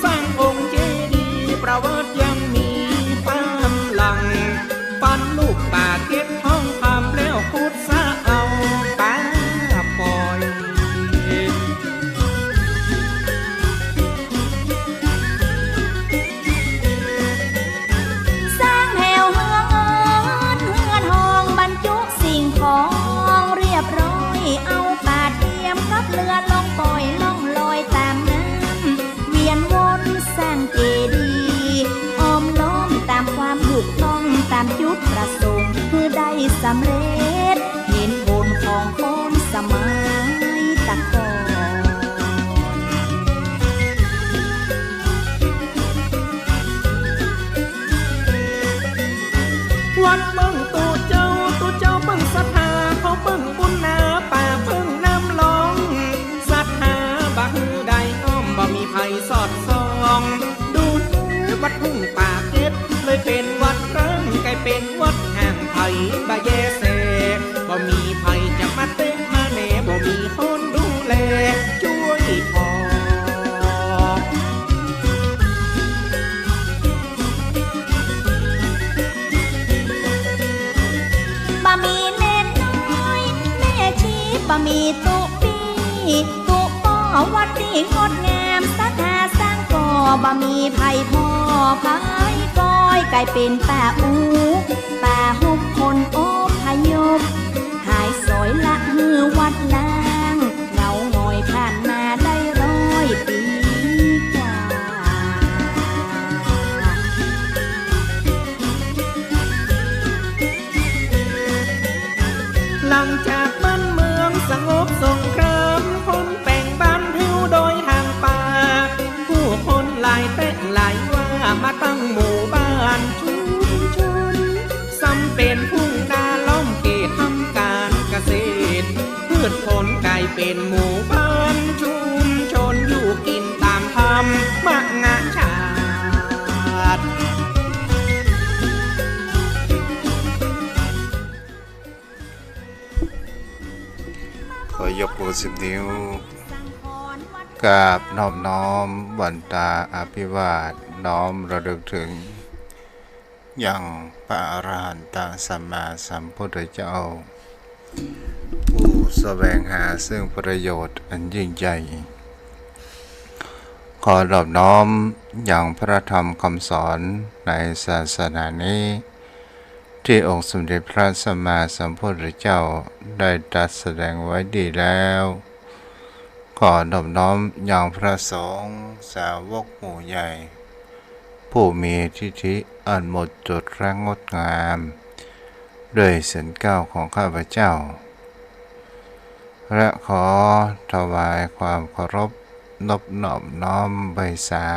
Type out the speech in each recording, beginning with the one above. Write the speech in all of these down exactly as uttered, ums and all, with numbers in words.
สร้างองค์เจดีย์ ประวัติยังมีความหลัง ฟันลูกป่าเก็บทองคำ แล้วขุดสระเอาป่าปอย สร้างแถวเฮืองเอิ้นเฮือทอง บรรจุสิ่งของเรียบร้อย เอาป่าเตรียมกับเฮือลงปอย ล่องลอยต๋ามน้ำ เวียนวนสร้างเจดีย์ อ้อมล้อมต๋ามความถูกต้อง ต๋ามจุดประสงค์ หื้อได้สำเร็จ เห็นผลของคนสมัยตะก่อน วัดเปิ้งตุ๊เจ้า ตุ๊เจ้าเปิ้งศรัทธา เขาเปิ้งบุญนาป่าเปิ้งน้ำหลอง ศรัทธาบ่หื้อได้อ้อม บ่มีใผสอดส่อง ดูแลวัดทุ่งป่าเก็บ เลยเป๋นวัดร้าง ก๋ายเป๋นวัดฮ้าง ใผบ่แยแส บ่มีใผจะมาเต๊ะมาแหน บ่มีคนดูแลจ้วยผ่อ บ่มีเณรน้อยแม่ชี บ่มีตุ๊ปี้ตุ๊ป้อ วัดตี้งดงาม ศรัทธาสร้างก่อ บ่มีใผผ่อใผปอย ก๋ายเป๋นป่าอู้ ป่าฮบคนอพยพ หายสอยละหื้อวัดล้าง เหงาหงอยผ่านมาได้ร้อยปี๋กว่า หลังจากบ้านเมืองสงบสงคราม คนแป่งบ้านผิวดอยห่างป่า ผู้คนหลายแต๊หลายว่า มาตั้งหมู่บ้านชุมชน ซ้ำเป๋นทุ่งนาล้อมเขตทำก๋านเกษตร พืชผลก๋ายเป๋นหมู่บ้านชุมชน อยู่กิ๋นต๋ามธรรมะงะชาติ ขอยกหูสิบนิ้ว กราบนอบน้อมวันตาอภิวาท น้อมระลึกถึง ยังพระอรหันตสัมมาสัมพุทธเจ้า ผู้แสวงหาซึ่งประโยชน์อันยิ่งใหญ่ ขอนอบน้อมยังพระธรรมคำสอนในศาสนานี้ ที่องค์สมเด็จพระสัมมาสัมพุทธเจ้าได้ตรัสแสดงไว้ดีแล้ว ขอนอบน้อมยังพระสงฆ์สาวกหมู่ใหญ่ ผู้มีทิฏฐิอันหมดจดและงดงาม ด้วยศีลเก้าของข้าพเจ้า และขอถวายความเคารพนบนอบน้อมไหว้สา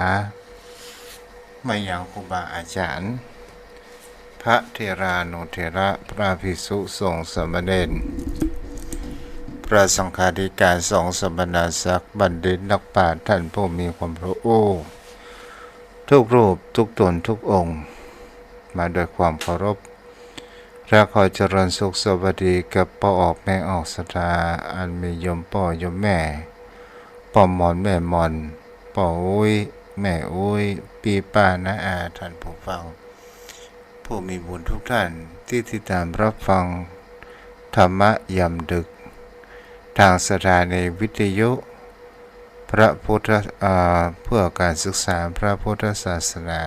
มายังครูบาอาจารย์ พระเถรานุเถระ พระภิกษุสงฆ์สามเณร พระสังฆาธิการสงฆ์สมณศักดิ์ บัณฑิตนักปราชญ์ท่านผู้มีความรู้ ทุกรูปทุกต๋นทุกองค์ มาด้วยความเคารพ และขอเจริญสุขสวัสดีกับป้อออกแม่ออกศรัทธา อันมีโยมป้อโยมแม่ ป้อมอนแม่มอน ป้ออุ๊ยแม่อุ๊ย ปี้ป้าน้าอาท่านผู้ฟัง ผู้มีบุญทุกท่านที่ติดตามรับฟังธรรมะยามดึก ทางสถานีวิทยุพระพุทธ เอ่อ เพื่อการศึกษาพระพุทธศาสนา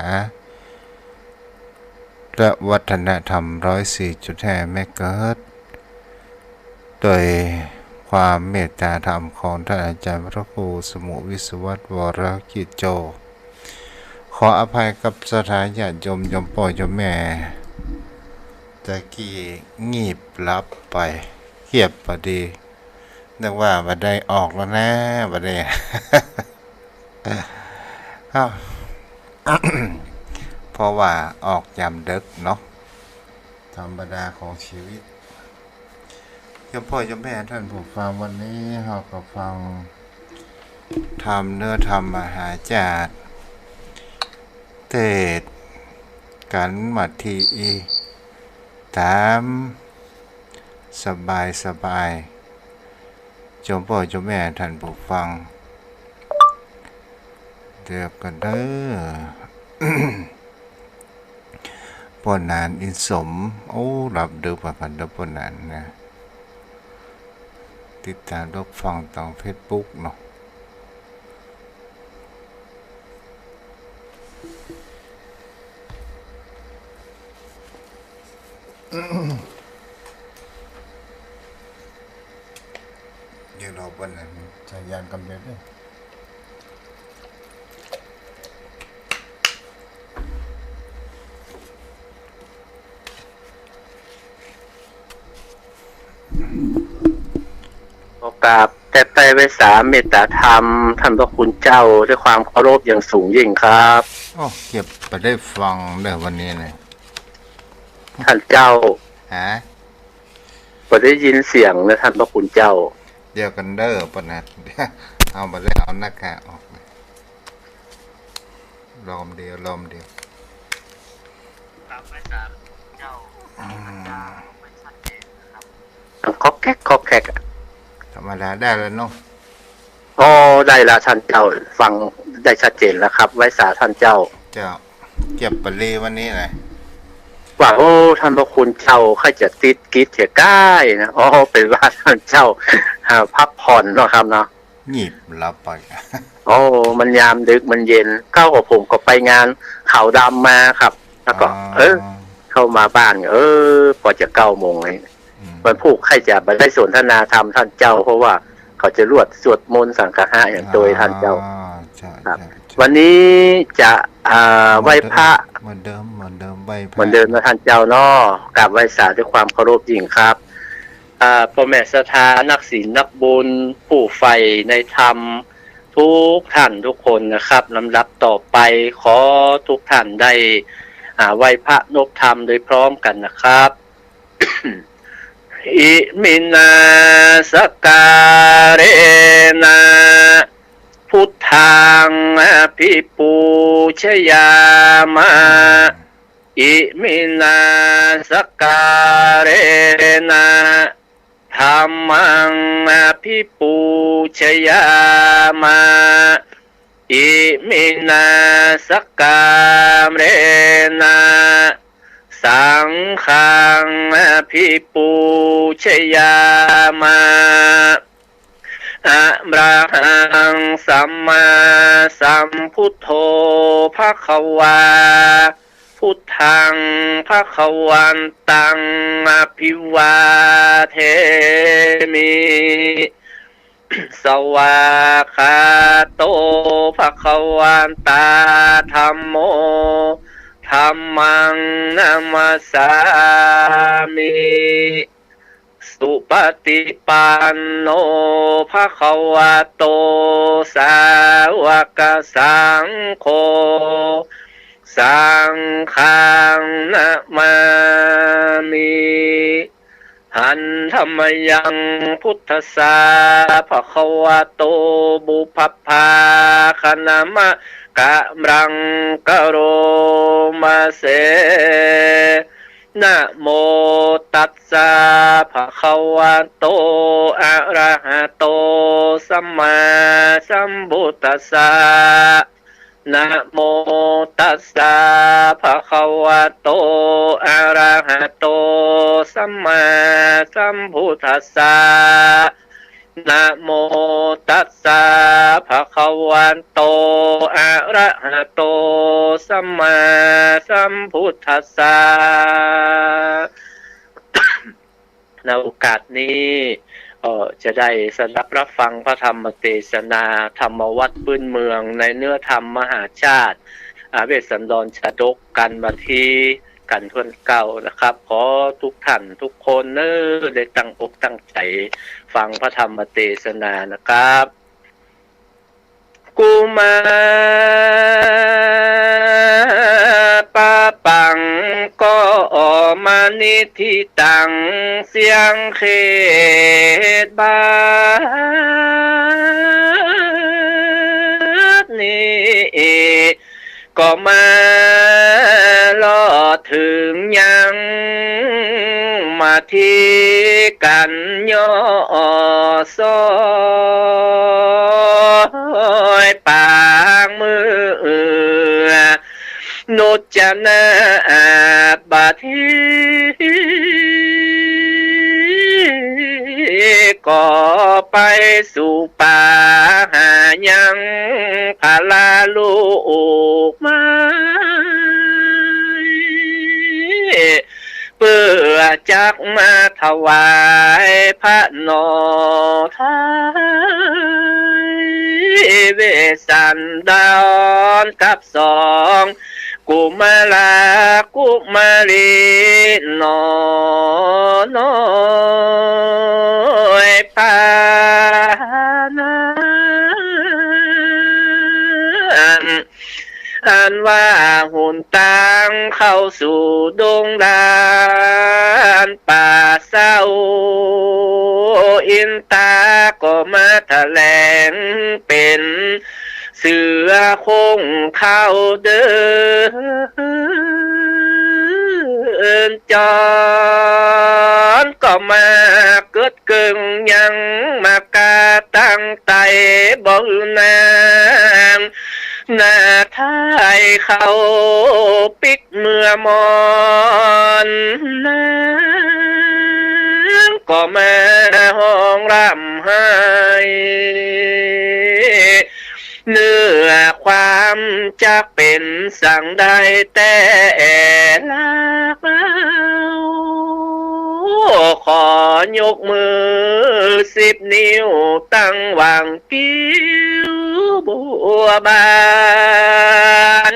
และวัฒนธรรม ร้อยสี่จุดห้าเมกะเฮิรตซ์ โดยความเมตตาธรรมของท่านอาจารย์พระครูสมุห์วิศวัตร วรกิจโจ ขออภัยกับศรัทธาญาติโยม โยมป้อโยมแม่ ตะกี้งีบหลับไป เฮียบพอดี นึกว่าบ่ได้ออกแล้วนะ บ่ได้ อ้าว เพราะว่าออกยามดึกเนาะ ธรรมดาของชีวิต โยมป้อโยมแม่ท่านผู้ฟัง วันนี้เฮาก็ฟังธรรมเนื้อธรรมมหาจาตุ เทศน์กั๋นมาตี้อี้ ต๋ามสบายสบาย โยมป้อโยมแม่ท่านผู้ฟัง เดี๋ยวก่อนเด้อ ป้อหนาน อินสม โอ้ หลับดึกว่ากันเด้อป้อหนานนะ ติดต๋ามรับฟังตางเฟซบุ๊กเนาะ เดี๋ยวรอแป๊บนึ่ง สัญญาณกำเริบเด้อ ขอกราบแต๊ไต้ไหว้สาเมตต๋าธรรม ท่านพระคุณเจ้า ด้วยความเคารพอย่างสูงยิ่งครับ โอ้ เกือบบ่ได้ฟังเด้อวันนี้เนี่ย ท่านเจ้า ฮะ บ่ได้ยินเสียงนะท่านพระคุณเจ้า เดี๋ยวก่อนเด้อป้อหนาน เอามาแล้ว เอาหน้ากากออก รอบเดียว รอบเดียว ครับ ไหว้สาเจ้า อืม ก๊อกแก๊ก ก๊อกแก๊กอะ ธรรมดาได้แล้วเนาะ อ๋อ ได้ละท่านเจ้า ฟังได้ชัดเจนแล้วครับ ไหว้สาท่านเจ้า เจ้า เกือบบ่ได้วันนี้นะ ว่า โอ้ ท่านพระคุณเจ้า ใค่จะติดกิจเหียก้ายนะ อ๋อ ไปว่าท่านเจ้า อ่า พักผ่อนเนาะครับเนาะ งีบหลับไป โอ้ มันยามดึกมันเย็น เก้ากับผมก็ไปงานขาวดำมาครับ แล้วก็ อ๋อ เออ เข้ามาบ้าน เออ ปอจะเก้าโมงเลย อืม วันพูกใค่จะบ่ได้สนทนาธรรมท่านเจ้า เพราะว่าเขาจะรวดสวดมนต์สังฆะอย่างโตยท่านเจ้า อ๋อ ใช่ ครับ ใช่ ใช่ วันนี้จะ อ่า เหมือนเดิม ไหว้พระ เหมือนเดิม เหมือนเดิม ไหว้พระ เหมือนเดิมนะท่านเจ้าเนาะ กราบไหว้สาด้วยความเคารพยิ่งครับ อ่า ป้อแม่ศรัทธา นักศีลนักบุญ ผู้ใฝ่ในธรรม ทุกท่านทุกคนนะครับ ลำดับต่อไป ขอทุกท่านได้ อ่า ไหว้พระนบธรรมโดยพร้อมกันนะครับ อิมินา สักการะนะ พุทธัง อภิปูชยามะ อิมินา สักการะนะ ธัมมัง อภิปูชยามะ อิมินา สักการะนะ สังฆัง อภิปูชยามะ อะระหัง สัมมาสัมพุทโธ ภะคะวา พุทธัง ภะคะวันตัง อะภิวาเทมิ สวากขาโต ภะคะวันตา ธัมโม ธัมมัง นะมัสสามิ สุปะติปันโน ภะคะวะโต สาวกสังโฆ สังฆัง นะมามิ หันธะมะยัง พุทธัสสะ ภะคะวะโต ปุพพะ คะนะมะกะรัง กะโรมะเส นะโมตัสสะ ภะคะวะโต อะระหะโต สัมมาสัมพุทธัสสะ นะโมตัสสะ ภะคะวะโต อะระหะโต สัมมาสัมพุทธัสสะ นะโมตัสสะ ภะคะวะโต อะระหะโต สัมมาสัมพุทธัสสะ ณ โอกาสนี้ เอ่อ จะได้สดับรับฟังพระธรรมเตสนา ธรรมวัตรปื้นเมือง ในเนื้อธรรมมหาชาติ อ่า เวสสันดรชาดก กั๋นมาตี้กั๋นถ้วนเก้านะครับ ขอทุกท่านทุกคนเน้อ ได้ตั้งอกตั้งใจ๋ฟังพระธรรมเตสนานะครับ กุมะ ปะปัง ก็ออกมานิทิตัง เสี้ยงเขตบัดนี้ ก็มาลอดเถิงยัง มาตี้กั๋นย่อซ้อย ปางเมื นุจนาบัดนี้ ก็ไปสู่ป่าหายังผลาลูกไม้ เปื้อจักมาถวายพระหน่อไท้ เวสสันดรกับสอง กุมารากุมารีหน่อน้อยปานั้น อันว่าหนตางเข้าสู่ดงดานป่าเศร้า อินตาก็มาแถลงเป๋น เสือโคร่งเข้าเดิน จรก็มาเกิดเกิ่งยังมากาตั้งไต่บ่หื้อนาง หน้าไท้เข้าปิ๊กเมื่อมอน นางก็มาฮ้องร่ำไห้ เนื้อความจักเป๋นสังใดแต๊ ลาเฮาขอยกมือสิบนิ้วตั้งหว่างกิ้วบัวบาน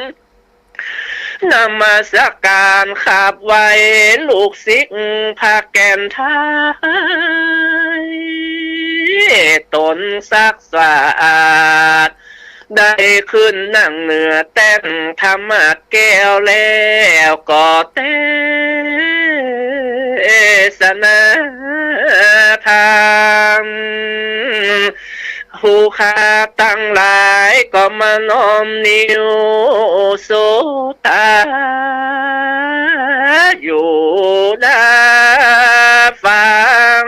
นมัสการขับไหว้ลูกศิษย์พระแก่นไท้ ต๋นซักสะอาด ได้ขึ้นนั่งเหนือแต้นธรรมะแก้วแล้วก็เตสนาธรรม ผู้ข้าตังหลายก็มาน้อมนิวโสตา อยู่ดาฟัง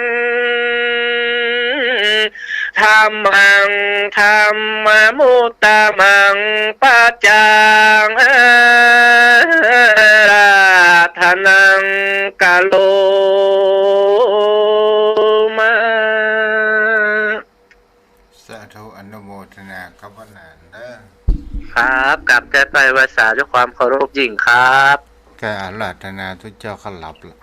ธัมมังธัมมะมุตตะมัง ปัจจังอาราธนังกะโรมะ สาธุ อนุโมทนากับพระนานเด้อ ครับ กราบใต้ไปไหว้สาด้วยความเคารพยิ่งครับ ก็อาราธนาตุ๊เจ้าข้าหลับละ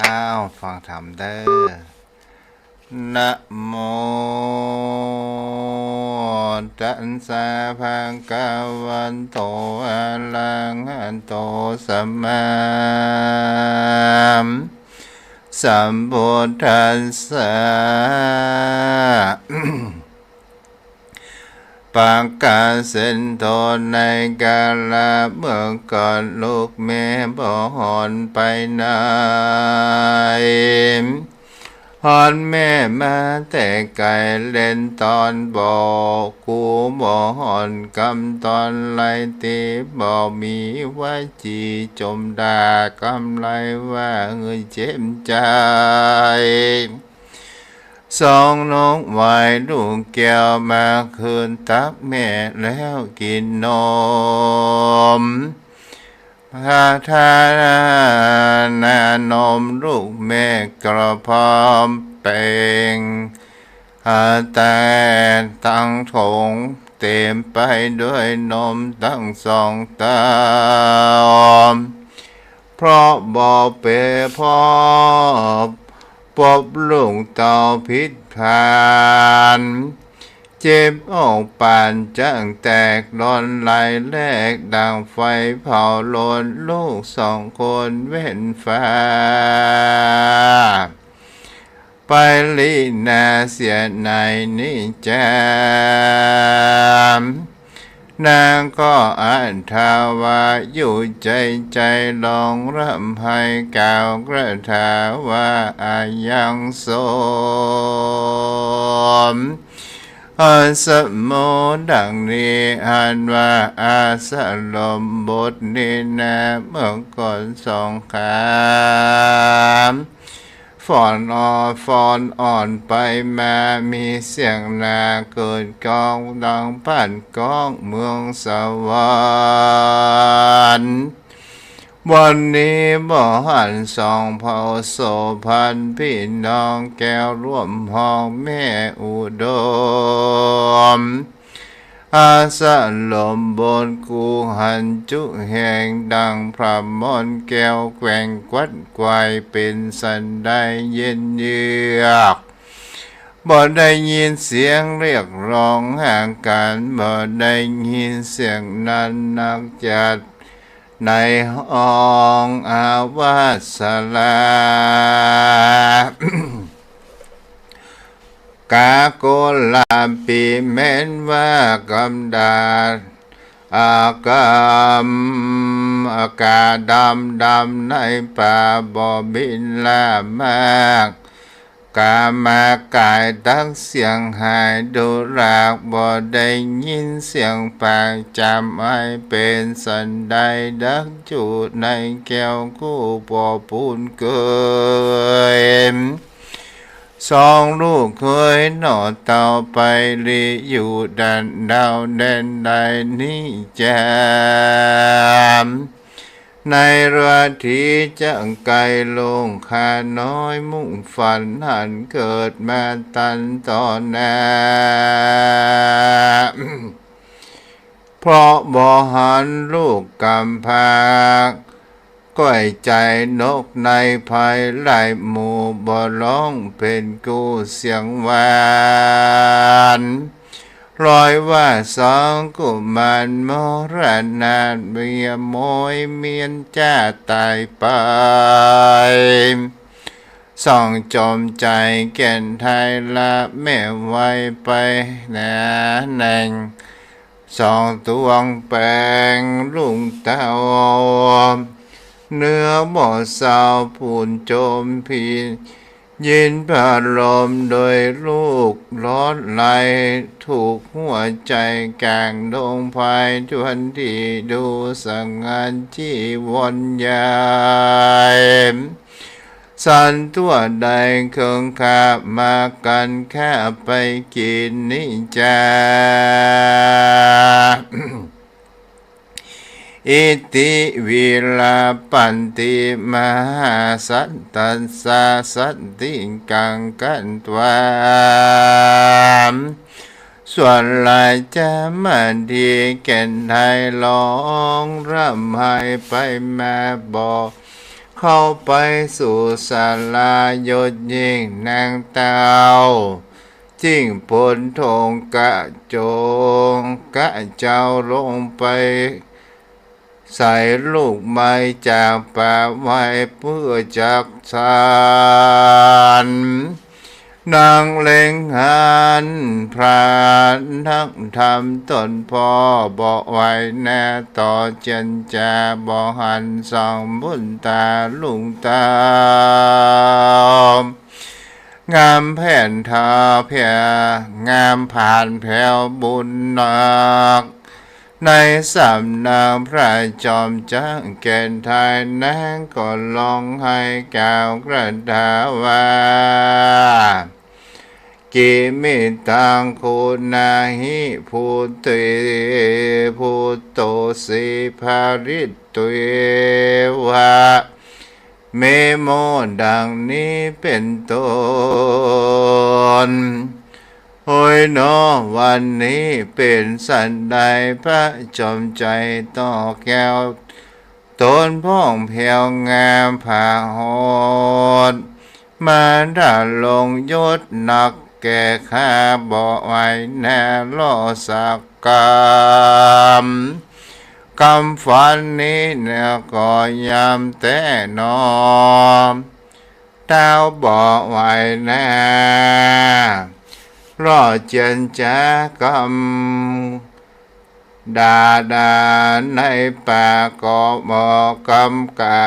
อ้าว ฟังธรรมเด้อ นะโม ตัสสะ ภะคะวะโต อะระหะโต สัมมา สัมพุทธัสสะ ประกาศเส้นทางในกาละเมื่อก่อน ลูกแม่บ่ห่อนไปไหน ห่อนแม่มาแต่ไกล เล่นตอนบ่กูบ่ห่อน กำตอนไลตีบ่มี วจีจมด่ากำไรว่าหื้อเจ็บใจ๋ สองนกไหว้ลูกแก้วมาคืนตักแม่แล้วกิ๋นนม พระทานนมลูกแม่กระพร้อมเป่ง หาแต่ตังถงเต็มไปด้วยนมตังสองเต้า เพราะบ่ไปพบ พบลูกเต้าผิดพลาด เจ็บอกปานจั้งแตกร้อนไหลแหลกดั่งไฟเผาโลน ลูกสองคนเว้นฟ้า ไปลีนาเสียในนี้จา นางก็อาทวาอยู่ใจ๋ใจ๋ ร้องร่ำไห้กล่าวคาถาว่า อายังโสม อาสโม ดังนี้ อันว่าอาสรมบทนี้นา เมื่อก่อนสองข้า ฟ้อนอ่อ ฟ้อนอ่อนไปมา มีเสียงนาเกิดก้องดังบ้านก้องเมืองสวรรค์ วันนี้บ่หันสองเผ่าโสภณ ปี้น้องแก้วร่วมฮ้องแม่อุดม อาสาลมบนกูหันจุแห่งดังพระม่อนแก้วแกว่งกวัดไกว เป๋นสันใดเย็นเยือก บ่ได้ยินเสียงเรียกร้องหากั๋น บ่ได้ยินเสียงนั้นนักจัดในห้องอาวาสลา กาโกลาปีแม่นว่ากำดา อากำ อากาดำดำในป่าบ่บินล่ามาก กามากายตักเสียงหายดูราก บ่ได้ยินเสียงปากจำ ไอเป๋นสันใดดักจุในแก้วกู้ป่อปูนเกย สองลูกเขยหน่อเต้าไปลีอยู่ดันดาวแดนใดนี้จาม ในราตรีจะไกลลงข้าน้อยมุ่งฝันหันเกิดมาตันต่อหน้า เพราะบ่หันลูกกำพร้า ก้อยใจ๋นกในไพร่หมู่ บ่ฮ้องเป๋นกู้เสียงหวาน ลอยว่าสองกุมารมรณาถ เมียโมยเมียนจ้าต๋ายไป ส่องจอมใจ๋แก่นไทยละแม่ไวไปหนาแหน่ง สองตวงแป๋งลุงเต้า เนื้อบ่เศร้าปูนจมพี ยินพระลมโดยลูกลอดไหล ถูกหัวใจ๋กลางดงไพร ทวนทีดูสงัดจีวรใหญ่ สันตั้วได้เคิงคาบมากั๋น ข้าไปกิ๋นนิจจา อิติวิลาปันติมหาสัตตัสสะสันติกังคัตวา ส่วนราชามาดีแก่นไทยฮ้องร่ำไห้ไปมา บ่เข้าไปสู่ศาลา ยศยิ่งนางเต้า จึงปนทงกระโจง กระเจ้าลงไปใส่ลูกไม้จากป่าไว้เปื้อจักสาน นางเล็งหันพระนักธรรมต๋นพ่อ บ่ไหวหน้าต่อเจียรจา บ่หันส่องบุญต๋าลุงเต้า งามแผ่นทาแผ่ งามผ่านแผวบุญนัก ในสำนักพระจอมจักรแก่นไทย นางก็ฮ้องไห้กล่าวคาถาว่า กิมิตตัง โคนาหิ ภูเต ภูโต สีผาริตเตวะ เมโม ดังนี้เป๋นต้น โอยหนอ วันนี้เป๋นสันใด พระจอมใจ๋ต่อแก้ว ต๋นพ่องแผวงามผาฮอด มาดำรงยศนักแก่ข้า บ่ไหวหน้าล่อสักกำ กำฝันนี้แน่ก็ยามแต๊หนอ เต้าบ่ไหวหน้า ล่อเจียรจากำ ดาดาในป่าก็บ่กำกะ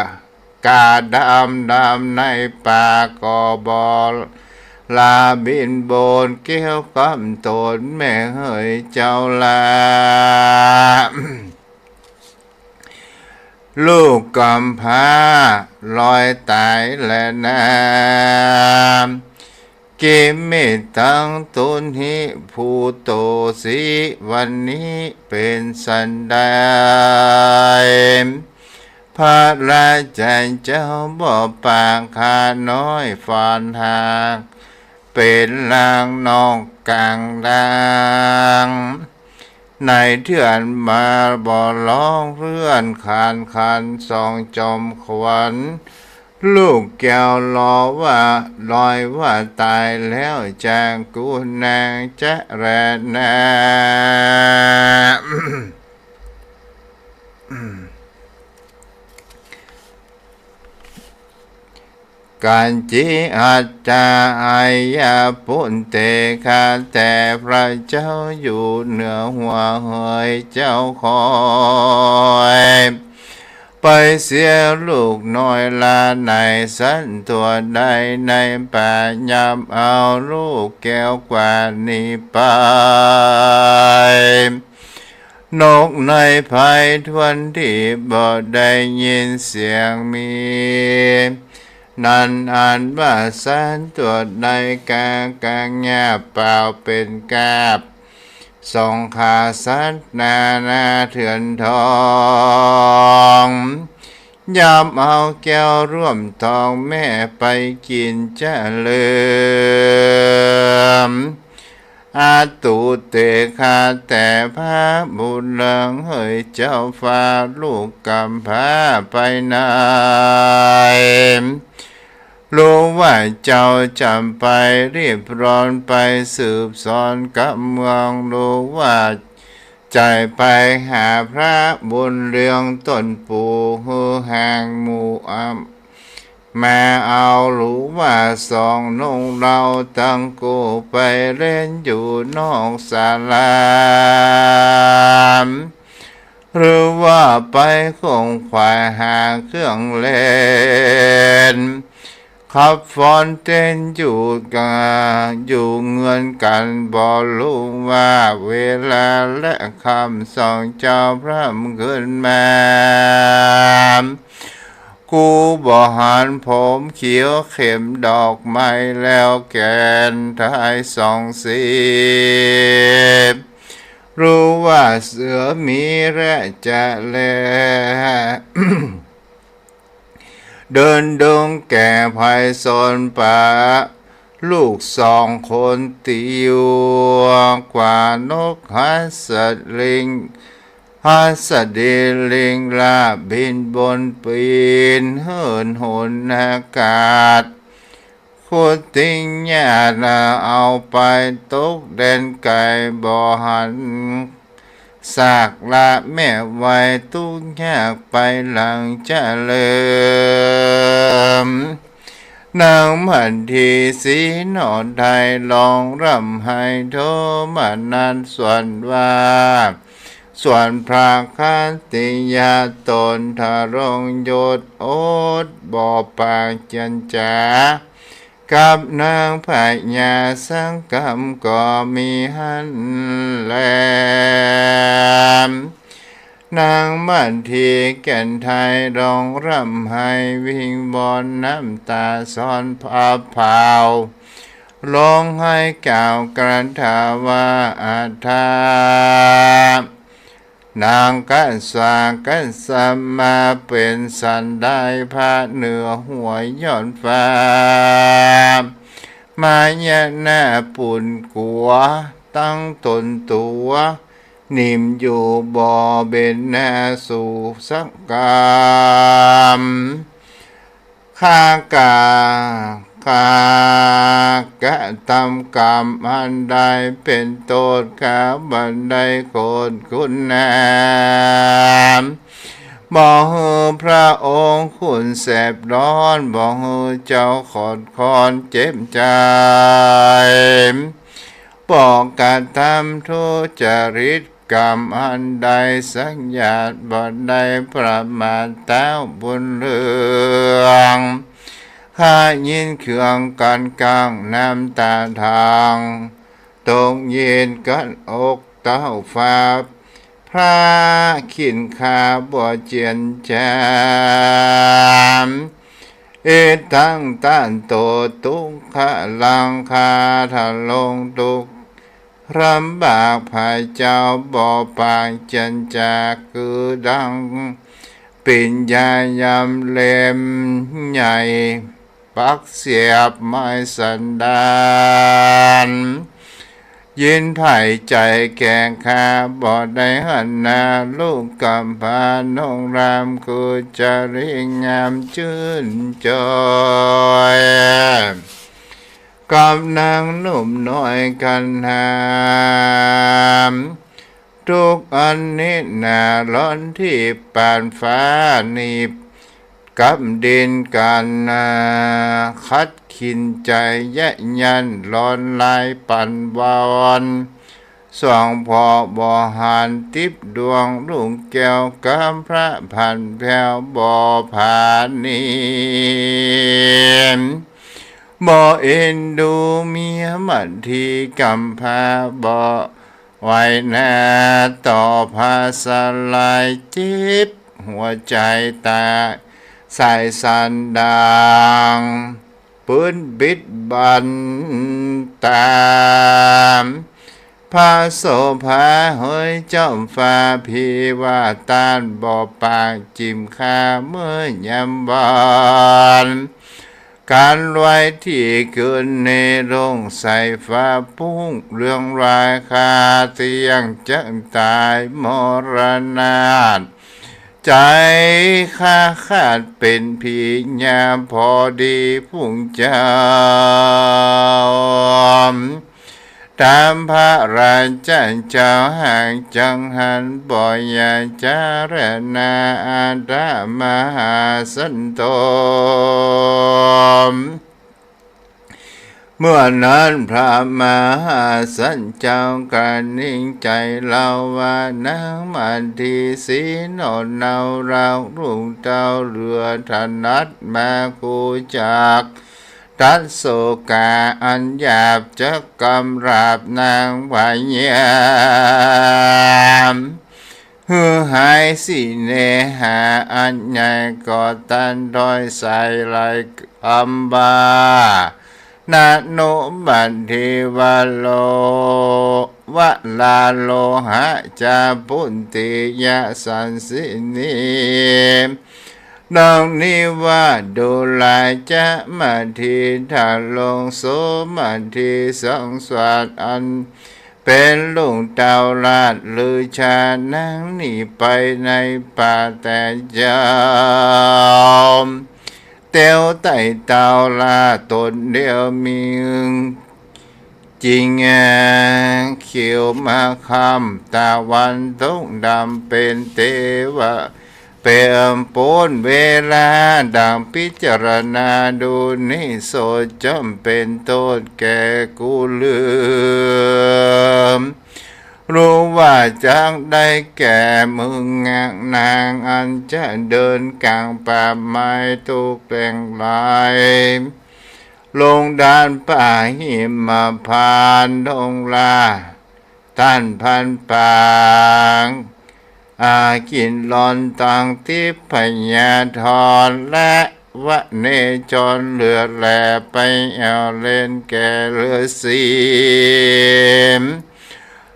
กาดำดำในป่าก็บ่ลาบินบน แก้วกำต๋นแม่เหยเจ้าลา ลูกกำพร้าลอยต๋ายแลนา กิมมิตัง ทุนหิ ภูโต สี วันนี้เป๋นสันใด พระราชาเจ้าบ่ปากข้าน้อยฝันหาก เป๋นลางนอกก๋างดาง ในเถื่อนมาบ่ร้องเพื่อนขานขันสองจอมขวัญ ลูกแก้วลอว่าลอยว่าต๋ายแล้วจากกุณนางจะแลนา กัญจีหัตถา ไอยปุณเต ข้าแต่พระเจ้าอยู่เหนือหัวเหยเจ้าคอย ไปเสียลูกน้อยลาไหนสันตัวใดในป่า ย่อมเอาลูกแก้วกว่านี้ไป นกในไพรทวนทีบ่ได้ยินเสียงมี นั้นอันว่าสันตัวใดกากาเงียบเปล่าเป๋นกาบ สองขาสัตว์นานาเถื่อนทอง ย่อมเอาแก้วร่วมทองแม่ไปกิ๋นจะเลิม อาตุเต ข้าแต่พระบุญเรืองเหยเจ้าฟ้า ลูกกำพร้าไปไหน รู้ว่าเจ้าจ๋ำไปรีบร้อนไปสืบสอนกำเมือง รู้ว่าใจ๋ไปหาพระบุญเรืองต้นปู่หื้อห่างหมู่อำ มาเอา รู้ว่าสองนงเฮาตังกู้ไปเล่นอยู่นอกศาลา หรือว่าไปขวนขวายหาเครื่องเล่น ขับฟ้อนเต้นอยู่กา อยู่เฮือนกั๋น บ่ฮู้ว่าเวลาและค่ำ สองเจ้าพร่ำคืนมา กูบ่หันผมเขียวเข็มดอกไม้แล้วแก่นทายสองสี รู้ว่าเสือหมีและจะแล เดินดงแก่ภัยโซนป่า ลูกสองคนติวกว่านกหัสดิง หัสดีลิงลาบินบนปีนเหินหนอากาศ ขุดทิ้งหญ้านาเอาไปตกแดนไกล บ่หัน สากละแม่ไว้ทุกข์ยากไปหลังจะเลิม นางมัททีสีหน่อไทยร้องร่ำไห้โทมนัสส่วนว่า ส่วนพระคัตติยาตนทรงยศอดบ่ปากเจียรจา กับนางพญาสังคำก็มีหั้นแล นางมัททีแก่นไทยร้องร่ำไห้วิงวอนน้ำตาซ้อนผ้าผาว ร้องไห้กล่าวคาถาว่า อัฏฐา นังคัสสาคัสสะมา เป๋นสันใดพระเหนือหัวยอดฟ้า มายานาปุนกั๋วตั้งตนตั๋ว นิ่มอยู่บ่เบนหน้าสู่สักกำ ข้ากา ข้ากระทำกรรมอันใดเป๋นโต้ษ ข้าบ่ได้โกรธคุณนาม บ่หื้อพระองค์คุณแสบร้อน บ่หื้อเจ้าขอดคอนเจ็บใจ๋ บ่กระทำทุจริตกรรมอันใดสักอย่าง บ่ได้ประมาทเต้าบุญเรือง ข้ายินเครื่องกั้นกลางน้ำตาทาง ตกเย็นกั้นอกเต้าฟ้า พระขิณคาบ่เจียนจ๋ำ อิทัง ต้านโต ตุ๊กขะรังคา ทรงทุกข์ลำบาก พระเจ้าบ่ปากเจียนจ๋า คือดังปิญญายำเล็มใหญ่ ปักเสียบไม้สันดาน ยินไพใจ๋แก่ข้าบ่ได้หันนา ลูกกำพร้าน้องราม คือจริงามจื้นจอย กับนางหนุ่มน้อยกันหาม ทุกข์อันนี้หนาร้อนที่ปานฟ้าหนีบ กับดินกันนา ขัดขินใจ๋เยียะยัน ร้อนลายปั่นวอน สองผ่อบ่หาน ติ๊บดวงลูกแก้ว กับพระผันแผ้วบ่ผานี บ่เอ็นดูเมียมัดทีกำพร้า บ่ไหวนาต่อพระสลาย เจ็บหัวใจ๋ตายสายสันดัง ปืนบิดบันตาม พระโสภาเฮยเจ้าฟ้า พี่ว่าต้านบ่ปากจิ่มข้า เมื่อยามวาน การไว้ที่คืนในโรงใสฟ้าปุ้งเรืองราย ข้าเตี้ยงจักต๋ายมรณาต ใจ๋ข้าขาดเป๋นผีญา ผ่อดีผู้เจ้า ต๋ามพระราชาเจ้า หากจักหัน บ่อย่าจารณา อัตถะมหาสันโต เมื่อนั้นพระมหาสันเจ้ากระนิ่งใจ๋เล่าว่า นางมัททีสีหน่อเนารัก ลูกเต้าเหลือถนัดมา กูจักตัดโศกาอันหยาบ จักกำราบนางพยาม หื้อหายสิเนหาอันใหญ่ ก็ตันถ้อยสายไหลกำว่า นโนมัททีวะโล วะลาโลหะจาปุตติยะสันสินี ดังนี้ว่า ดูราจะมัทที ทรงโสมัทที สังสารอัน เป๋นลูกเต้าราชฤๅชา นางหนีไปในป่าแต่เจ้า เตียวไต่เต้าราชต๋นเดียวมี จิงเขียวมาค่ำตะวันตกดำเป๋นเตวะ เป๋นโป๊นเวลาดังพิจารณาดูนี้ โสดย่อมเป๋นโต้ษแก่กูลืม รู้ว่าจักได้แก่มึงนางอันจะเดินก๋างป่าไม้ทุกข์แห่งหลาย ลงด้านป่าหิมพานต์ ดงราต้านพันปาง อากินรอนตังทิพยธร และวเนจรเหลือแลไปแอ่วเล่นแก่ฤๅษี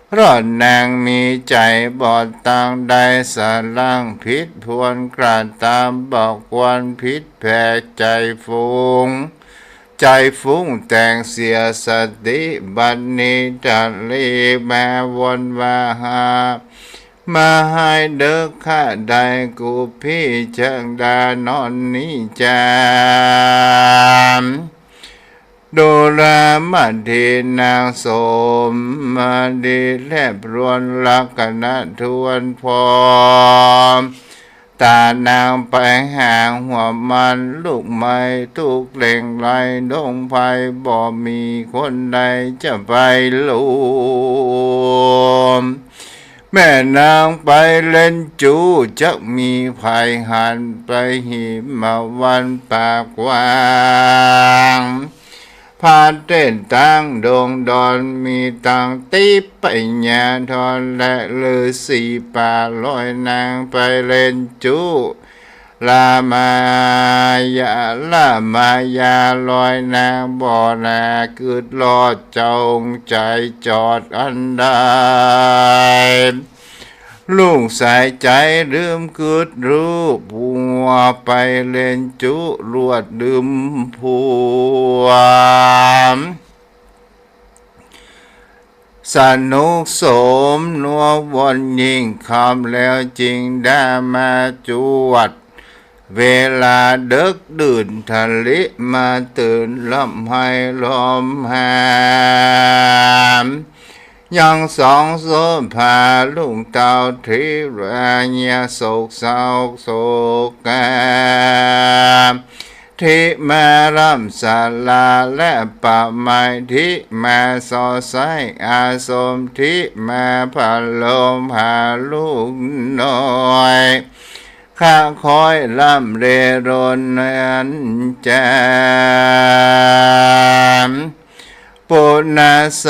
เพราะนางมีใจ๋บอดตังได้สะหลั้งผิด ควรกระตำบ่ควรผิดแผกใจ๋ฟุ้ง ใจ๋ฟุ้งแต่งเสียสติ บัดนี้ตะลีมาวนว่าหา มาหายเดิกข้าได้ กูปี้จักดานอนนี้จาม ดูรามัททีนางโสมมาดีแลบรวนลักษณะทวนพร้อม ต๋านางไปหาหัวมัน ลุกไหม้ทุกข์เร่งไร้ ดงไพรบ่มีคนใดจะไปลุม แม่นางไปเล่นจู๊ จักมีใผหันไปหิมวันปากกว้าง พ พระเต้นตังดงดอน มีตังทิพยดาบทและฤๅษีป่า ลอยนางไปเล่นจุลามา ยา ลามายา ลอยนางบ่หน้า กึ๊ดลอดจงใจ๋จอดอันใด ลุ่งสายใจ๋ลืมกึ๊ดฮู้ ผัวไปเล่นจุลวดดื่มผัว สนุกสมนัวว่อนยิ่ง ค่ำแล้วจึงได้มาจวด เวลาเดิ็กดื่นทะลิมาตื่น ร่ำไห้ร้องหาม ยังสองโสภา ลุงเต้าทิพยา โศกเศร้าโศกา ทิมาร่ำสาราและป่าไม้ ทิมาสอดใสอาสม ทิมาผะโลงผาลูกน้อย คะคอยร่ำเร่รนนั้นจา ปุณณส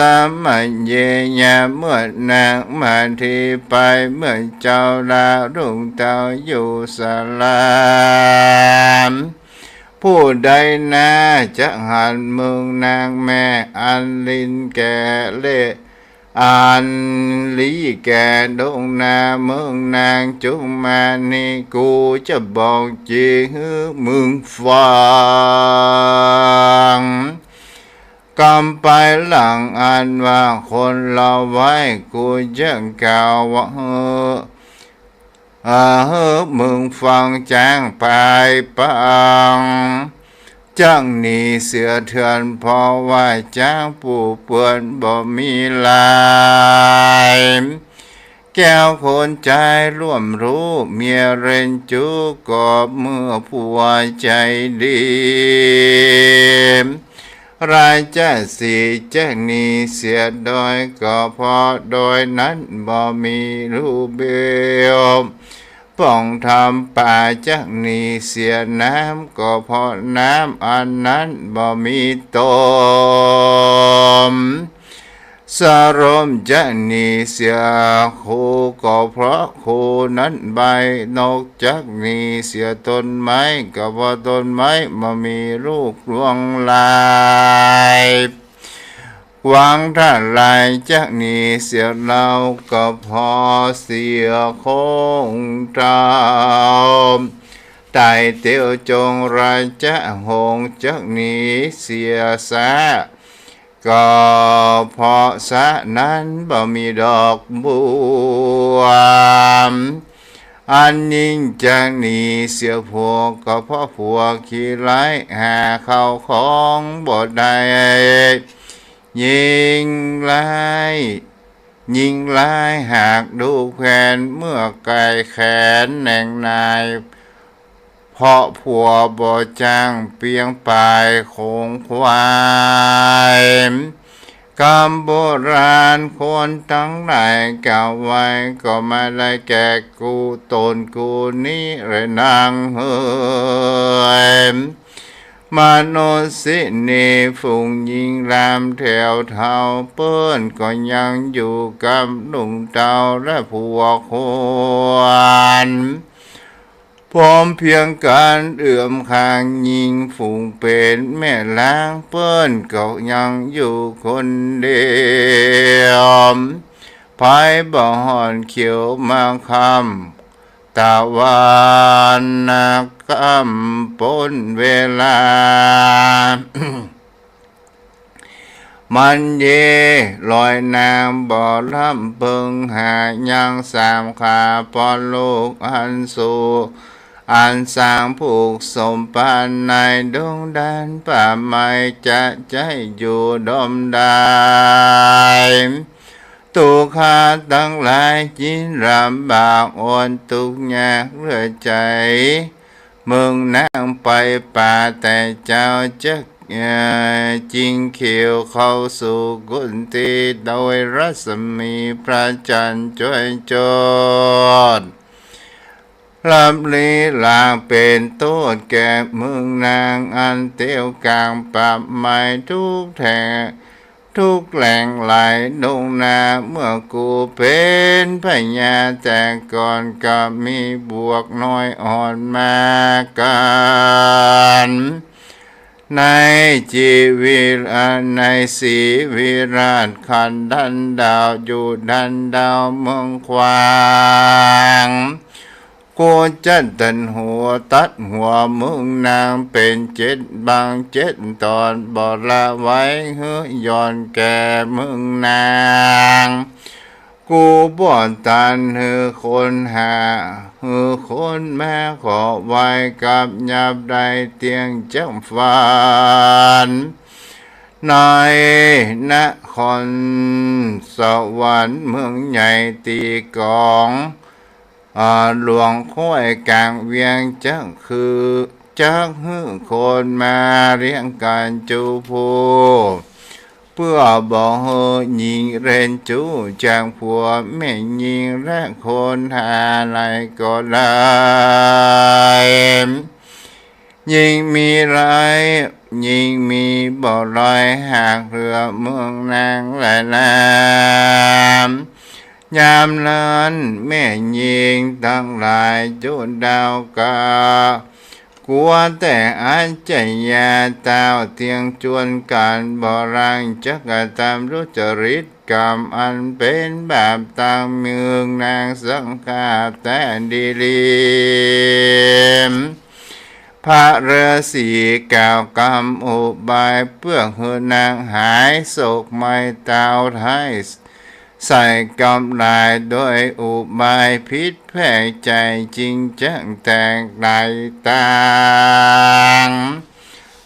มัยเย ยามเมื่อนางมาทีไป เมื่อเจ้าลาลุงเต้าอยู่สารา ผู้ใดนาจักหันมึงนางแม่ อันลินแก่เล่ อันลีแก่ดงนา มึงนางจุมานี กูจะบอกจีหื้อมึงฟัง กำไปหลังอันว่าคนละไว้ กูจะกล่าวว่าหื้อ อ่า หื้อมึงฟังจางปายปัง จักหนีเสียเถิน เพราะว่าจางปูเปื้อนบ่มีลาย แก้วคนใจ๋ร่วมฮู้ เมียเล่นจุก็เมื่อผัวใจ๋ดี ราชสีห์จักหนีเสียโดย ก็เพราะโดยนั้นบ่มีรูปเบล ป่องธรรมป่าจักหนีเสียน้ำ ก็เพราะน้ำอันนั้นบ่มีตม สรมจักหนีเสียโค ก็เพราะโคนั้นใบ้ นกจักหนีเสียต้นไม้ ก็เพราะต้นไม้บ่มีลูกรวงลาย กวางทลายจักหนีเสียเหล่า ก็เพราะเสียโค้งเต้า ไต่เตียวจงราชหงส์จักหนีเสียสระ ก็เพราะสระนั้นบ่มีดอกบัว อันยิ่งจักหนีเสียผัว ก็เพราะผัวขี้ร้ายหาเข้าของบ่ได้ ยิ่งร้าย ยิ่งร้ายหากดูแควน เมื่อไก่แขนแหน่งนาย เพราะผัวบ่จ้างเปียงปายโขงควาย กำโบราณคนตังหลายกล่าวไว้ ก็มาได้แก่กูต๋นกูนี้แลนางเฮย มนุสสินี ฝูงญิงรามแถวเฒ่า เปิ้นก็ยังอยู่กำลุงเต้าและผัวควร พร้อมเพียงกั๋นเอื้อมข้าง ญิงฝูงเป๋นแม่ล้าง เปิ้นก็ยังอยู่คนเดียว ไผบ่ห่อนเขียวมาค่ำ ตะวันนะค่ำป๊นเวลา มันเย ลอยนางบ่ร่ำเปิงหา ยังสามขาปอนลูกอันสูง อันสร้างผูกสมปานในดงแดนป่าไม้ จะใจ๊อยู่ดมได้ ตุ๊กขาตังหลายจินลำบากอดตุ๊กข์ยากเลือดใจ๋ เมืองนางไปป่าแต่เจ้าจัก เอ่อ จิงเขียวเข้าสู่กุฏิ โดยรัศมีพระจันทร์จ้วยโจทย์ ลับลี้ลางเป๋นโต้ษแก่มึงนาง อันเตียวก๋างปรับไหม้ทุกแห่ง ทุกแหล่งไหลลงนา เมื่อกูเป๋นพญาแต่ก่อน ก็มีบวกน้อยอ่อนมากั๋น ในจีวิ ในศรีวิราชขันธันดาว อยู่ดันดาวเมืองขวาง กูจัดตัดหัว ตัดหัวมึงนางเป๋นเจ็ดบางเจ็ดตอน บ่ละไว้หื้อหย่อนแก่มึงนาง กูบ่ตันหื้อคนหา หื้อคนมาขอไหว้ กับยับได้เตียงจักฝัน ในนครสวรรค์เมืองใหญ่ตี้ก๋อง อ่า หลวงข้วยก๋างเวียง จักคือ จักหื้อคนมาเลี้ยงกั๋นจุผู้ เปื้อบ่หื้อญิงเร้นจู้จากผัว แม่ญิงและคนหาไหนก็ได้ ยิ่งมีร้าย ยิ่งมีบ่ลอยหากเหลือเมืองนางแลนา ยามนั้นแม่ญิงตังหลายจุดาวกา กั๋วแต่อาชญาเต้าเตียงจวนกั๋น บ่รังจักกระตำทุจริตกรรม อันเป๋นบาปตังเมืองนางสังฆาแต๊ดีหลี พระฤๅษีกล่าวกำอุบาย เปื้อหื้อนางหายโศกไหม้เต้าไท้ ใส่กำลายโดยอุบายผิดแผกใจ๋จริงจักแตกหลายตาง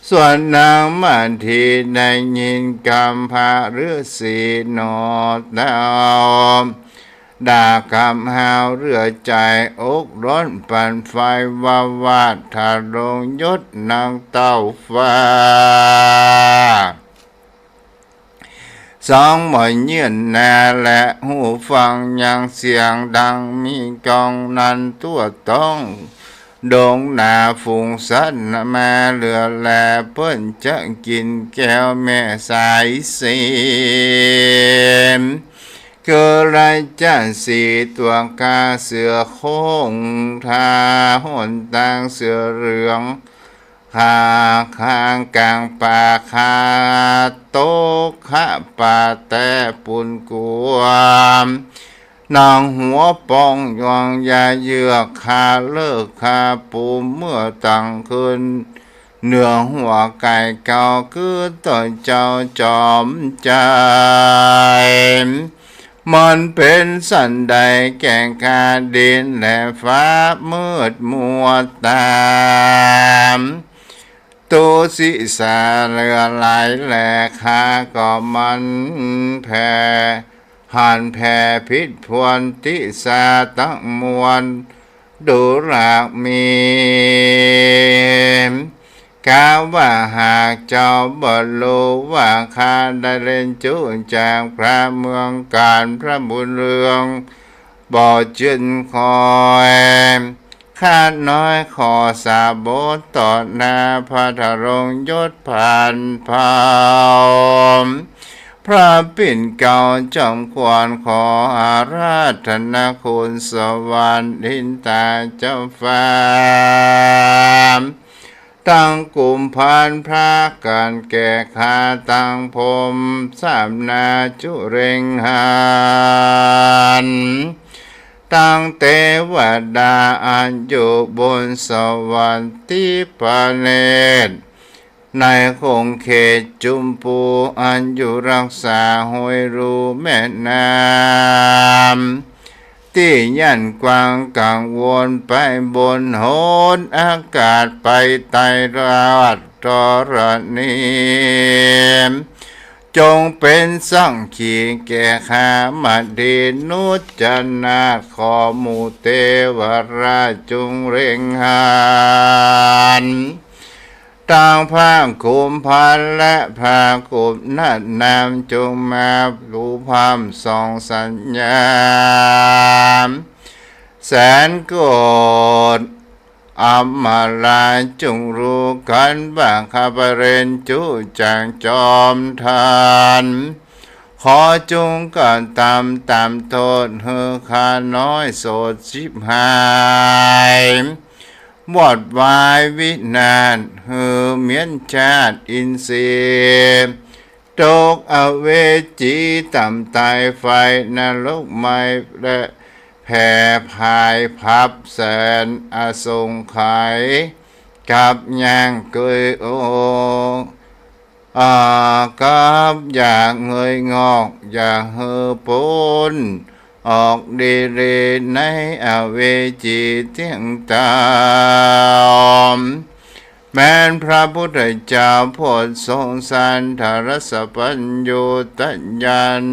ส่วนนางมาทีได้ยินกำพระฤๅษีหนอเต้า ด่ากำฮาวเลือดใจ๋ อกร้อนปั่นไฟวาวาด ทรงยศนางเต้าฟ้า สองบ่เยื่อนหน้าและหูฟังยังเสียงดังมีก้อง นั้นตั๋วต้องดงหนาฝูงสัตว์มาเหลือแล เปิ้นจะกิ๋นแก้วแม่สายสี คือราชสีห์ตั๋วกาเสือโคร่ง ทาหนตางเสือเหลือง ขาข้างก๋างป่า คาโต๊ะขะป่าแต๊ปูนกวม หนังหัวปองยวงยาเยือก คาเลิกคาปูเมื่อตังคืน เหนือหัวไก่เก่า คือตั๋วเจ้าจอมใจ๋ มันเป๋นสันใดแก่ข้า ดินและฟ้ามืดมัวตาม ตุสิสาเหลือหลายแล ข้าก็มันแผ่ หันแผ่ผิดพวนติสาตังมวล ดูหลากมี กาว่าหากเจ้าบ่ฮู้ว่าข้าได้เล่นจู้จากพระเมืองก๋าน พระบุญเรือง บ่จื้นคอย ข้าน้อยขอสาบานต่อหน้าพระทรงยศผ่านเผ่า พระปิ่นเกล้าจอมขวัญ ขออาราธนาคุณสวรรค์อินตาเจ้าฟ้า ตังกุมภัณฑ์พระกั๋นแก่ข้า ตังพรหมสามนาจุเร็งหัน ตังเตวดาอันอยู่บนสวรรค์ทิพเนตร ในขงเขตจุมพู อันอยู่รักษาห้วยลู่แม่น้ำ ตี้ยันกว้างกังวลไปบนหนอากาศ ไปไตรราชธรณี จงเป๋นสักขีแก่ข้ามาดี นุจนาถขอหมู่เตวราชจงเร็งหัน ตังพระกุมภัณฑ์และพระกุมนาถนาม จงมาดูพร่ำส่องสัญญา แสนโกฏอำมาลาจงฮู้กั๋นว่า ข้าพระเยซูจักจอมทาน ขอจงกระทำตามโต้ษหื้อข้าน้อยโสดฉิบหาย วอดวายวินาศหื้อเหมือนชาติอินทรีย์ ตกอเวจีต่ำตายไฟนรกไหม้และแผผายพับแสนอสงไขย กับย่างเกยอก อา กับอยากเงยงอก อย่าหื้อป๊นออกดีๆ ในอเวจีเตี้ยงเติม แม้นพระพุทธเจ้าผู้ทรงสันทรสพพัญญูตญาณ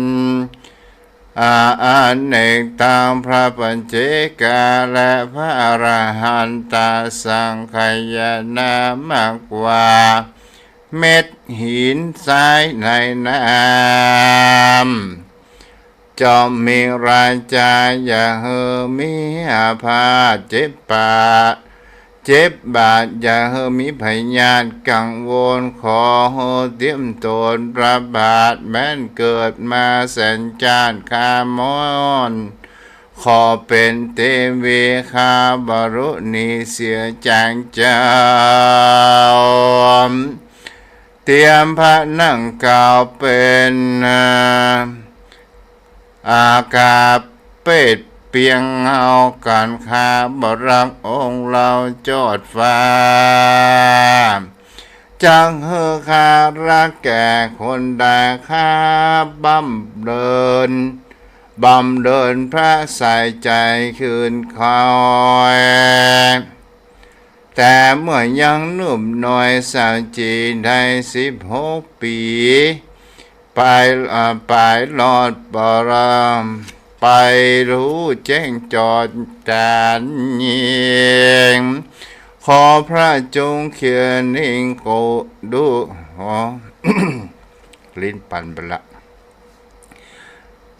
อา อเนกตังพระปัจเจกา และพระอรหันตสังฆายนามากกว่าเม็ดหินทรายในน้ำ จอมมีราชา อย่าหื้อมีอาพาธเจ็บปา เจ็บบาด อย่าหื้อมีพยาธิกังวล ขอหื้อเตรียมตนพระบาท แม้นเกิดมาแสนชาติข้าม้อน ขอเป๋นเตวีข้าบรรลุนิเสียจากเจ้า เตรียมพระนางเก่าเป๋น อา อาคาเปตเปียงเฮากั๋น ข้าบ่ฮักองค์เหล่าจอดฟ้า จักหื้อข้าฮักแก่คนใด ข้าบำเริญ บำเริญพระใส่ใจ๋คืนคอย แต่เมื่อยังหนุ่มน้อยสาวจีได้สิบหกปี๋ ไป อ่า ไปรอดปราม ไปฮู้แจ้งจอดจานยิ่ง ขอพระจงเขียนนิ่งโกดุ ขอ ลิ้นปันไปละ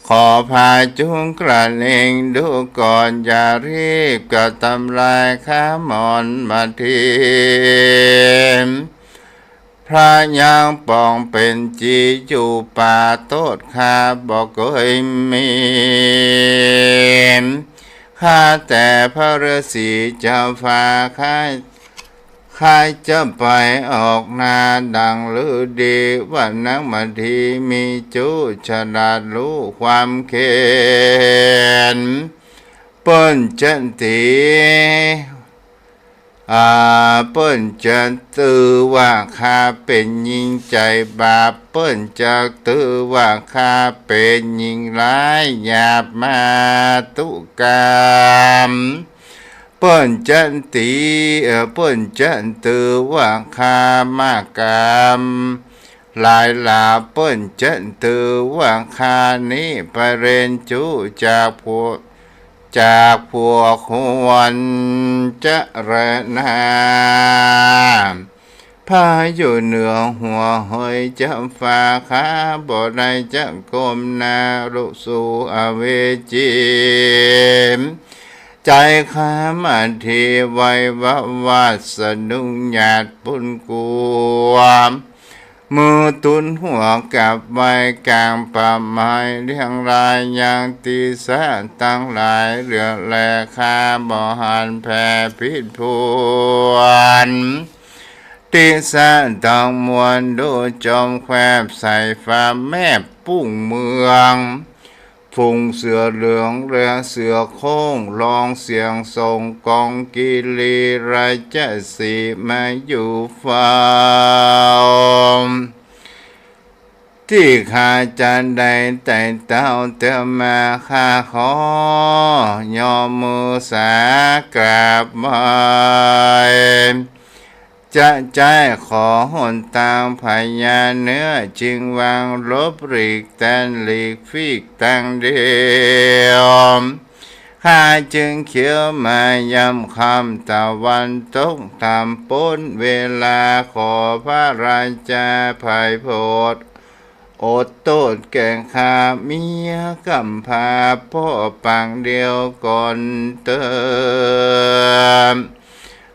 ขอพระจงกระเล็งดูก่อน อย่ารีบกระทำลายข้าม้อนมาที พระยังปองเป๋นจีอยู่ป่าโต้ษข้าบ่เกยมี ข้าแต่พระฤๅษีเจ้าฟ้า ข้า ข้าจะไปออกหน้าดังฤๅดี ว่านางมาทีมีจู๋ฉลาดฮู้ความเข็ญ เปิ้นจะตี อ่า เปิ้นจะตือว่าข้าเป๋นญิงใจ๋บาป เปิ้นจะตือว่าข้าเป๋นญิงร้ายหยาบมาตุกรรม เปิ้นจะตี เอ่อ เปิ้นจะตือว่าข้ามากรรม หลายหลา เปิ้นจะตือว่าข้านี้ประเด็นจุจากพวก จากพวกควรจะแลนา พระอยู่เหนือหัวเหยเจ้าฟ้า ข้าบ่ได้จะก้มหน้าลุสู่อเวจี ใจ๋ข้ามาทีไววะวาดสะดุ้งหยาดปุ้นกลัว มือตุ๊นหัวกับไว้ก๋างป่าไม้เลี้ยงราย ยังติสะตังหลายเหลือแล ข้าบ่หันแผ่ผิดผวน ติสะตังมวลดูจอมแควบใส่ฟ้าแมบปุ้งเมือง ฝูงเสือเหลืองและเสือโคร่ง ร้องเสียงส่งกอง กิริราชสีห์มาอยู่เฝ้า ตี้ข้าจะได้ไต่เต้าเตื้อมา ข้าขอยอมมือสากราบไหว้ จะใจ๊ขอหนตางพญาเนื้อ จึงวางหลบหลีกแตนหลีกฟีกตางเดียว ข้าจึงเขียวมาย่ำค่ำตะวันตก ตามป๊นเวลา ขอพระราชาไพร่โผด อดโต้ษแก่ข้าเมียก๋ำพร้าป้อปางเดียวก่อนเต๊อะ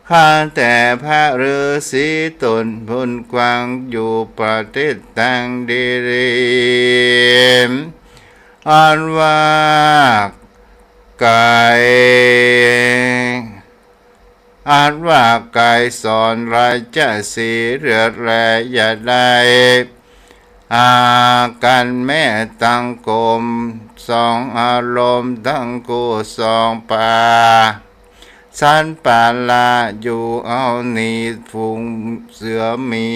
ข้าแต่พระฤๅษีต๋นบุญกว้างอยู่ประเทศตังดีรี อันว่าไก๋ อันว่าไก๋สอนราชสีห์เลือดแล อย่าได้ อากั๋นแม้ตังกลม สองอารมณ์ตังกู้สองป่า สัตว์ป่าละอยู่เอาหนีฝูงเสือหมี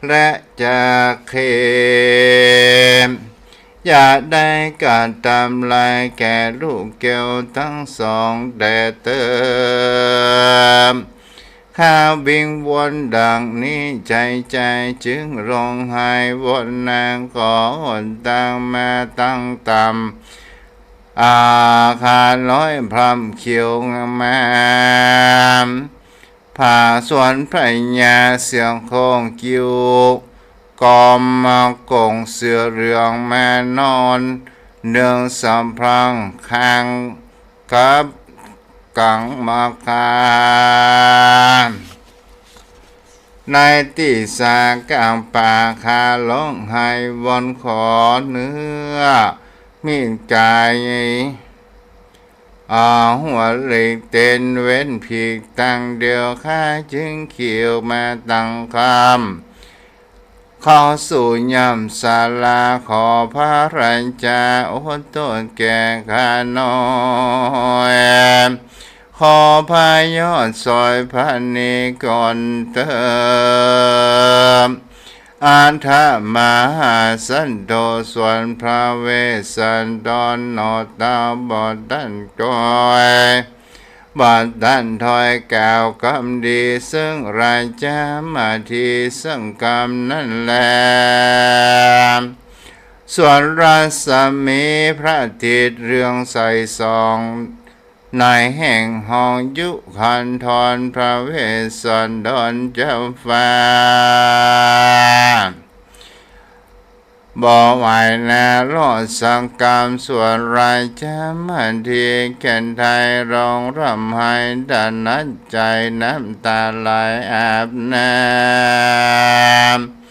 และจระเข้ อย่าได้กระตำลายแก่ลูกแก้วตังสองแด่เต๊อะ ข้าวิงวอนดังนี้ ใจ๋ใจ๋จึงร้องไห้วอนนาง ขอหนตางมาตังต่ำ อาคาร้อยพร่ำเขียวงาม ผ่าสวนพญาเสียงของกิ้ว กอมมาก๋องเสือเหลืองมานอน เนืองสำพรังคางกับกังมาคา ในตี้สากลางป่า ข้าร้องไห้วอนขอเนื้อ มีดก๋าย อาหัวเหล็กเต็นเว้นผีกตังเดียว ข้าจึงเขียวมาตังค่ำ เข้าสู่ย่ำศาลา ขอพระราชาอดโต้ษแก่ข้าน้อย ขอพระยอดสอยพระเนกรเต๊อะ อัฏฐมหาสันโดษ ส่วนพระเวสสันดรหนอเต้าบ่ตันถอย บ่ตันถอยกล่าวกำดีซึ่งราชามาทีซึ่งกำนั้นแล ส่วนรัศมีพระอาทิตย์เรืองใสส่อง ในแห่งห้องยุคันธร พระเวสสันดรเจ้าฟ้า บ่ไหวนาลอดสังกรรม ส่วนราชามาทีแก่นไทยร้องร่ำไห้ถนัดใจ๋ น้ำต๋าไหลอาบน้ำ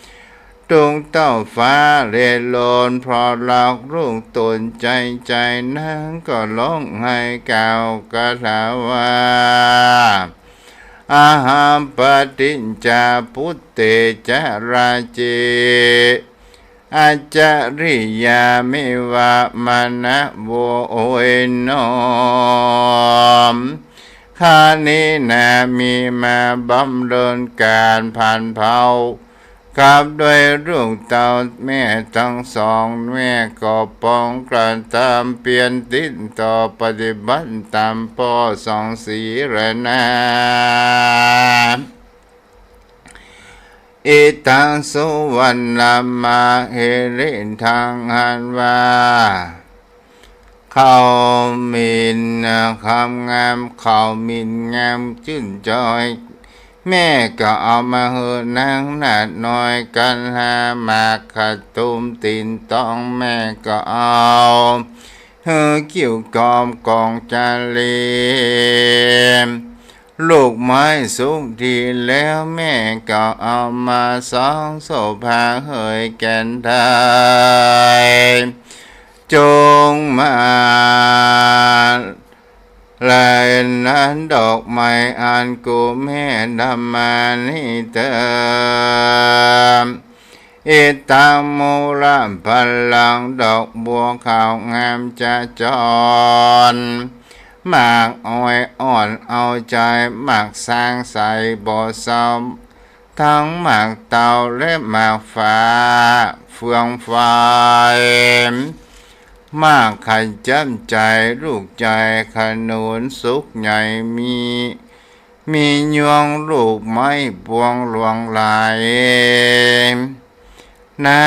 ตุ๊กข์เต้าฟ้าเร่ร่อน เพราะรักลูกต๋นใจ๋ใจ๋ นางก็ร้องไห้กล่าวคาถาว่า อะหัง ปฏิจจา ปุตเตจะ ราเจ อัจฉริยามิวะ มานะโว โอยน้อม ข้านี้นามีมาบำเริญก๋านผันเผา กับด้วยลูกเต้าแม่ตังสอง แม่ก็ปองกระตำเปียรติดต่อปฏิบัติต๋ามป้อสองสีแลนา อิทัง สุวัณณมหิริทัง อันว่า ข้าวหมิ่นคำงาม ข้าวหมิ่นงามจื้นจอย แม่ก็เอามาหื้อนางนาฏน้อย กัลหาหมากขะตุมตี๋นตอง แม่ก็เอาหื้อกิ้วกอมก๋องจาลี ลูกไม้สุกดีแล้ว แม่ก็เอามาสองโสภาเหยแก่นไทย จงมาแลนั้นดอกไม้อันกูแม่นำมานี้เต๊อะ อิทัง มูลพลัง ดอกบัวขาวงามจะจร หมากอ้อยอ่อนเอาใจ๋ หมากสางใสบ่เศร้า ทั้งหมากเตาและหมากฝา เฟืองไฟ หมากขจัดใจ๋ ลูกใจ๋ขนุนสุกใหญ่ มี มียวงลูกไม้ปวงหลวงหลาย น้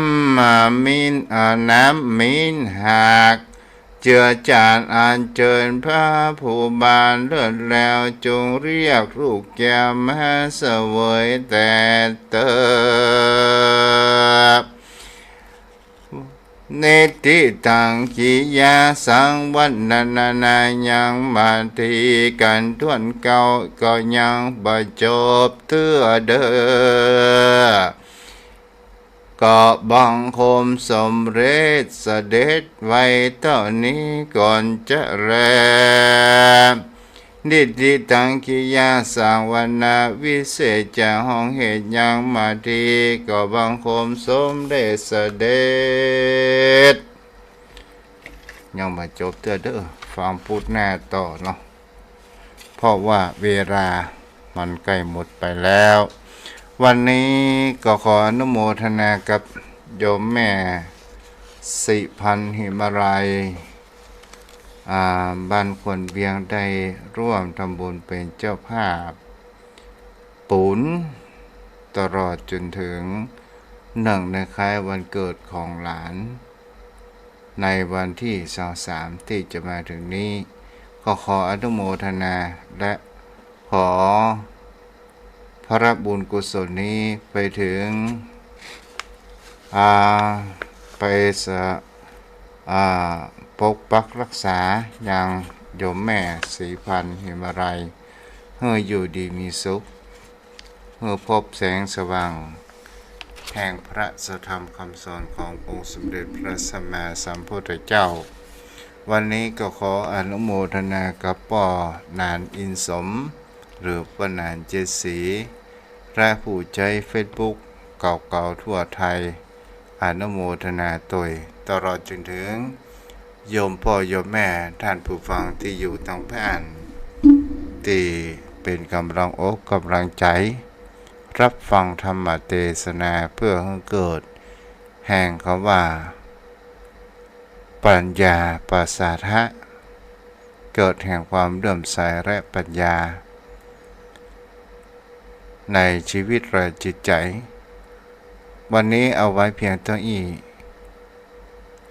ำมิน เอ่อ น้ำมินหาก เจือจานอัญเจิญพระภูบาลเลิศแล้ว จงเรียกลูกแก้วมาเสวยแต่เต๊อะ นิทธิตัง กิริยาสังวรรณนานายัง มาถีกั๋นถ้วนเก๊า ก็ยังบ่จบเตื้อเด้อ ก็บังคมสมเร็จเสด็จไว้เต้านี้ก่อนจะแล นิทธิตัง กิริยาสังวรรณนา วิเศษจาห้องเหตุยัง มาถีก็บังคมสมเร็จเสด็จ ยังบ่จบเตื้อเด้อ ฟังปู๊ดหน้าต่อเนาะ เพราะว่าเวลามันใก้หมดไปแล้ว วันนี้ก็ขออนุโมทนากับโยมแม่สิพันธ์ หิมาลัย อ่า บ้านควนเวียง ได้ร่วมทำบุญเป็นเจ้าภาพ ปูน ตลอดจ๋นเถิงเนื่องในคล้ายวันเกิดของหลาน ในวันตี้ซาวสามตี้จะมาเถิงนี้ ก็ขออนุโมทนาและขอพระบุญกุศลนี้ไปเถิง อ่า ไปสะ อ่า ปกปักรักษายังโยมแม่สิพันธ์ หิมาลัย หื้ออยู่ดีมีสุข หื้อพบแสงสว่างแห่งพระสัทธรรมคำสอนขององค์สมเด็จพระสัมมาสัมพุทธเจ้า วันนี้ก็ขออนุโมทนากับป้อหนานอินสม หรือป้อหนานเจ็ดสี และผู้ใจ๊เฟซบุ๊กเก่าๆ ทั่วไทย อนุโมทนาตวย ตลอดจ๋นเถิงโยมป้อโยมแม่ต้านผู้ฟังตี้อยู่ตางบ้าน ตี้เป๋นก๋ำลังอกก๋ำลังใจ๋ ฮับฟังธรรมเตสนาเปื้อหื้อเกิดแห่งกำว่า ปัญญาปสาทะ เกิดแห่งความเลื่อมใสและปัญญา ในจีวิตและจิตใจ๋ วันนี้เอาไว้เพียงเต้าอี้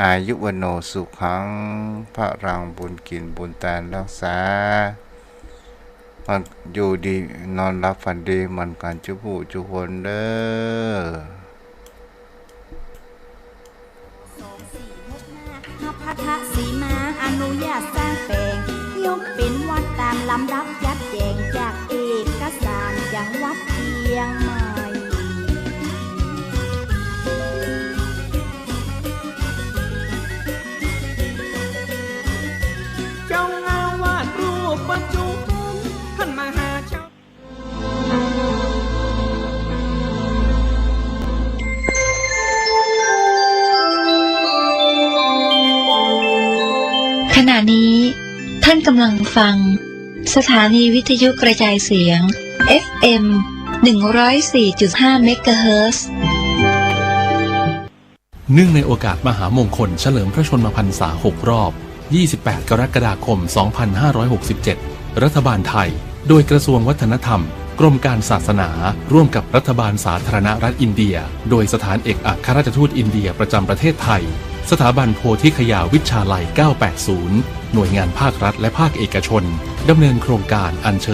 อายุวัณโณสุขัง พลัง บุญกิ๋นบุญตานฮักษา มันอยู่ดีนอนหลับฝันดีเหมือนกั๋นจุผู้จุคนเด้อ สองสี่หกห้า พัทธสีมาอนุญาตสร้างแป๋ง ยกเป๋นวัดต๋ามลำดับจัดแจ๋งจากเอกสารจังหวัดเจียงใหม่ เจ้าอาวาสรูปปัจจุบัน ท่านมหาชาว ขณะนี้ท่านกำลังฟังสถานีวิทยุกระจายเสียง เอฟเอ็ม หนึ่งร้อยสี่จุดห้า เมกะเฮิรตซ์ เนื่องในโอกาสมหามงคลเฉลิมพระชนมพรรษาหกรอบ ยี่สิบแปด กรกฎาคม สองพันห้าร้อยหกสิบเจ็ด รัฐบาลไทย โดยกระทรวงวัฒนธรรม กรมการศาสนา ร่วมกับรัฐบาลสาธารณรัฐอินเดีย โดยสถานเอกอัครราชทูตอินเดียประจำประเทศไทย สถาบันโพธิคยาวิชชาลัย เก้าแปดศูนย์ หน่วยงานภาครัฐและภาคเอกชน ดำเนินโครงการอัญเชิญ